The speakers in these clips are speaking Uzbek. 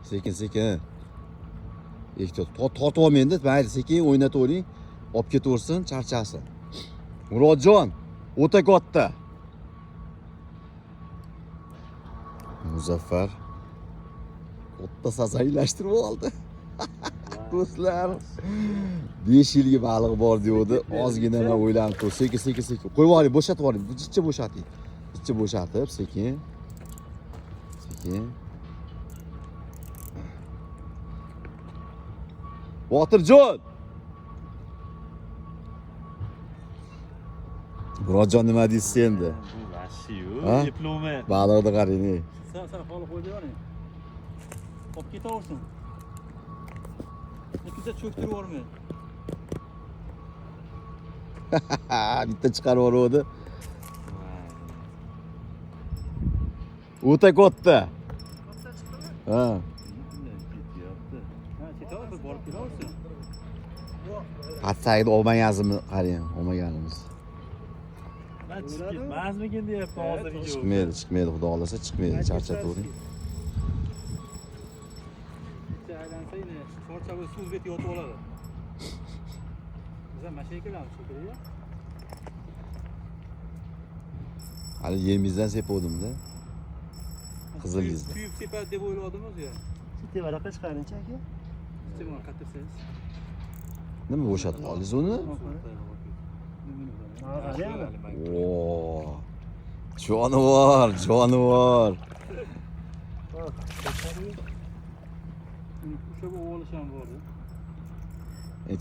Sekin sekin. Ehtiyot. Tortib olmangda, mayli, sekin o'ynatavering. Olib ketaversin, charchasin. Murodjon, o'ta katta. Muzaffar katta sazan oldi. Do'stlar, 5 yilgi baliq bor deyodi. Ozgina man o'ylanib tur. Sekin sekin sekin. Qo'yib yuboring, bo'shatib yuboring. Jicha bo'shating. Jicha bo'shatib, sekin. Sekin. Botirjon. Murodjon nima deysiz endi? Bu vahshiy-yu, Ha? eplovmi. Baliqni qarang, ey. Sal sal xoli qo'yib yuboring. Olib ketaversin. Lekin cho'ktirib yubormang. Bitta chiqarib yubordi. O'ta katta. Ha. Ketyapti. Ha, ketaversin, borib kelaversin. Patsayni olmaganimizni qarang, olmaganimiz. Man chiqib ketmasmikin deyapti hozir video. Chiqmaydi, chiqmaydi, xudo xohlasa chiqmaydi, charchatavering. Bitta aylansa endi chorcha bo'lsa o'z beti yotib oladi. Biz ham mana shu yerga kelamiz shekilli. Hali yemizdan sepuvdim-da. Qizil yuzda. Kuyib sepadi deb o'yladim o'zi. Tevaroqqa chiqaringchi aka. Iste'mol qattirsangiz. Nima bo'shatib oldingiz uni? Ha, qarang. Oo. Jonivor, jonivor. Ushlab olish ham bor.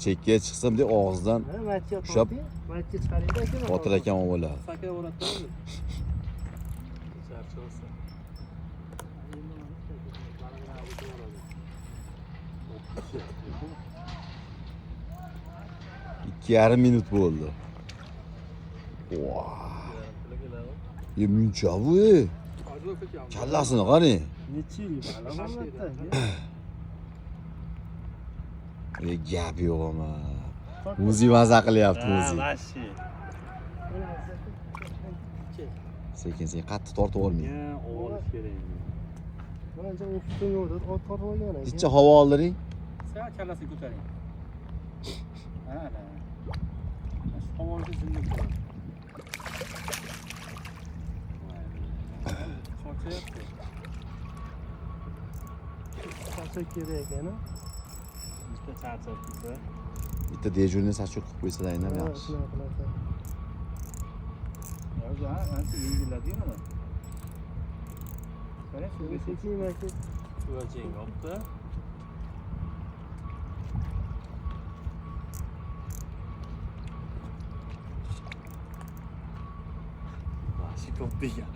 Chekkaga chiqsam de og'zidan Ha, maytga Ushlab. torting. Maytga chiqaringda aka. Botir akam olib oladi. Sakrab oladi. Charchasin. Ikki yarim minut bo'ldi. Voh. E muncha bu. E. Kallasini qarang. Necha yil baliq albatta aka. E, gap yo'q ama. Muzi maza qilyapti Ha, muzi. vahshiy. Sekin sekin qattiq tortib olmang. Ya, olish kerak. Mancha o'qishdan yo'qda ot tortib olgan aka. Jicha havo oldiring. Sal kallasini ko'taring. Ha, ana. Mana shu havoga zinda turadi. Charchayapti. Charchab kerak ekan. Bitta charchab ketsa. Bitta dejurni sachok qilib qo'ysalar ham yaxshi. Shunaqa qiladi. Ya, o'zi ha, ancha yengilladi mana. Qarang, suvga Sekin aka. Suvachang olibdi. Vahshiy katta ekan.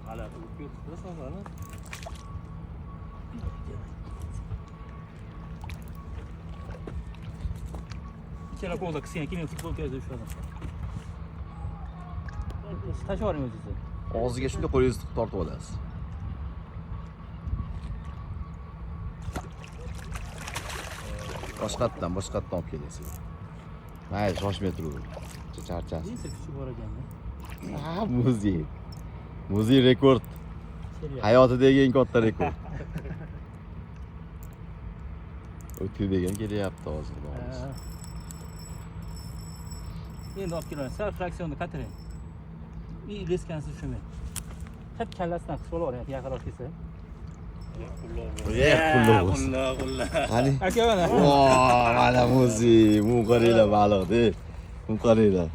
G'alati bo'lib ketdi sazani. Ikkala qo'lda qilsang, keyin futbolkangizda ushladim. Tashlab yuboring o'zingizni. Og'ziga shunday qo'lingizni tiqib tortib olasiz. Boshqatdan, boshqatdan olib kelasiz. Mayli, shoshmay turavering. Charchasiz. Neyse kuchi bor ekanda. Ha, muzey. Muzey rekord. Seriya. Hayotidagi eng katta rekord. O'tkir degan kelyapti hozir, xudo xohlasa. Endi olib kelaman. Sal fraksionni qatiring. И leskani tushirmang. Tap kallasidan qisib olavering, yaqinroq kelsa. Eh, qulluq bo'lsin. Qulla, qulla. Qani? Aka mana. Vo, mana muzey. Bu qaranglar baliqni. Bu qaranglar.